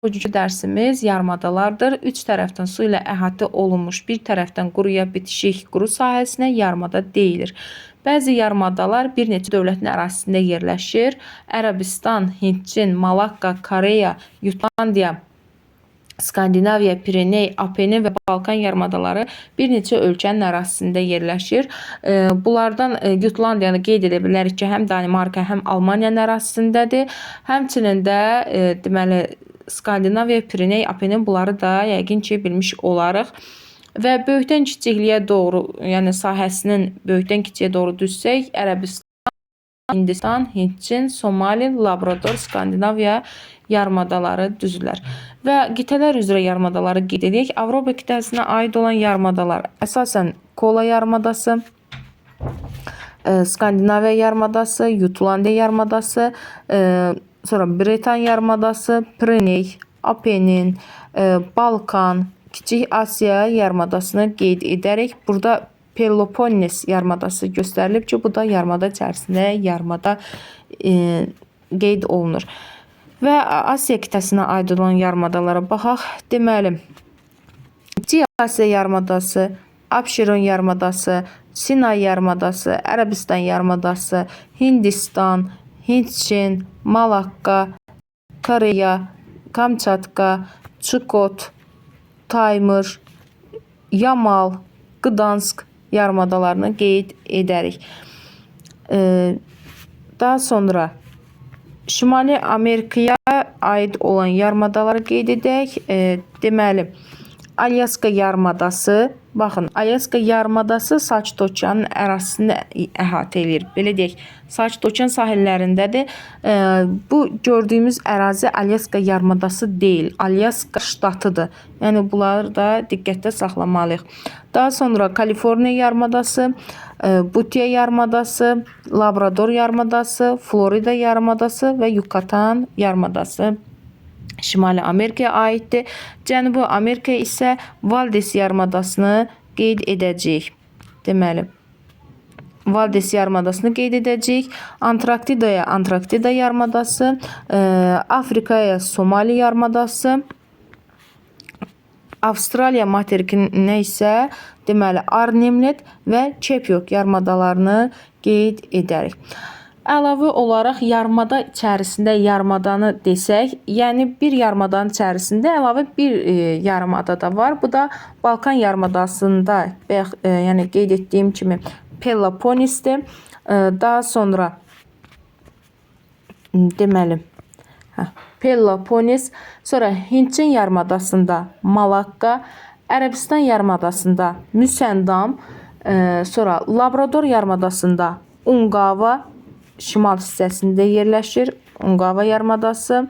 Bugünkü dərsimiz yarımadalardır. Üç tərəfdən su ilə əhatə olunmuş, bir tərəfdən quruya bitişik quru sahəsinə yarımada deyilir. Bəzi yarımadalar bir neçə dövlətin ərazisində yerləşir. Ərəbistan, Hindçin, Malakka, Koreya, Jutlandiya, Skandinaviya, Pireney, Apenin və Balkan yarımadaları bir neçə ölkənin ərazisində yerləşir. Bunlardan Jutlandiyanı qeyd edə bilərik ki, həm Danimarka, həm Almaniyanın ərazisindədir. Həmçinin də deməli Skandinaviya, Pireney, Apenin bunları da yəqin ki, bilmiş olarıq. Və böyükdən kiçikliyə doğru, yəni sahəsinin böyükdən kiçiyə doğru düzsək, Ərəbistan, Hindistan, Hindçin, Somali, Labrador, Skandinaviya yarımadaları düzülər. Və qitələr üzrə yarımadaları qeyd edək. Avropa qitəsinə aid olan yarımadalar əsasən Kola yarımadası, Skandinaviya yarımadası, Jutlandiya yarımadası, sonra Britan yarımadası, Pireney, Apenin, Balkan, Kiçik Asiya yarımadasını qeyd edərək burada Peloponnes yarımadası göstərilib ki, bu da yarımada içərisində yarımada qeyd olunur. Və Asiya qitəsinə aid olan yarımadalara baxaq. Deməli, Kiçik Asiya yarımadası, Abşeron yarımadası, Sinay yarımadası, Ərəbistan yarımadası, Hindistan, Hindçin, Malakka, Koreya, Kamçatka, Çukot, Taymır, Yamal, Qdansk yarımadalarını qeyd edərik. Daha sonra Şimali Amerikaya aid olan yarımadaları qeyd edək. Deməli, Alyaska yarımadası, baxın, Alyaska yarımadası Sakit Okeanın ərazisini əhatə eləyir. Belə deyək, Sakit Okean sahillərindədir. Bu gördüyümüz ərazi Alyaska yarımadası deyil, Alyaska ştatıdır. Yəni bunları da diqqətdə saxlamalıyıq. Daha sonra Kaliforniya yarımadası, Butiya yarımadası, Labrador yarımadası, Florida yarımadası və Yucatan yarımadası Şimali Amerikaya aiddir. Cənubi Amerika isə Valdes yarımadasını qeyd edəcəyik. Deməli, Valdes yarımadasını qeyd edəcəyik. Antarktidaya Antarktida yarımadası, Afrikaya Somali yarımadası, Avstraliya materikinə isə deməli Arnhem və Cape York yarımadalarını qeyd edərik. Əlavə olaraq yarımada içərisində yarımadanı desək, yəni bir yarımadanın içərisində əlavə bir yarımada da var. Bu da Balkan yarımadasında bayaq yəni qeyd etdiyim kimi Peloponnesdir. Daha sonra deməli, Peloponnes, sonra Hindçin yarımadasında Malakka, Ərəbistan yarımadasında Müsəndam, sonra Labrador yarımadasında Ungava şimal hissəsində yerləşir. Ungava yarımadası.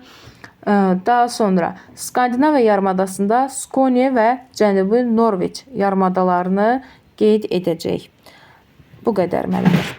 Daha sonra Skandinaviya yarımadasında Skåne və Cənubi Norveç yarımadalarını qeyd edəcəyik. Bu qədər müəllimlər.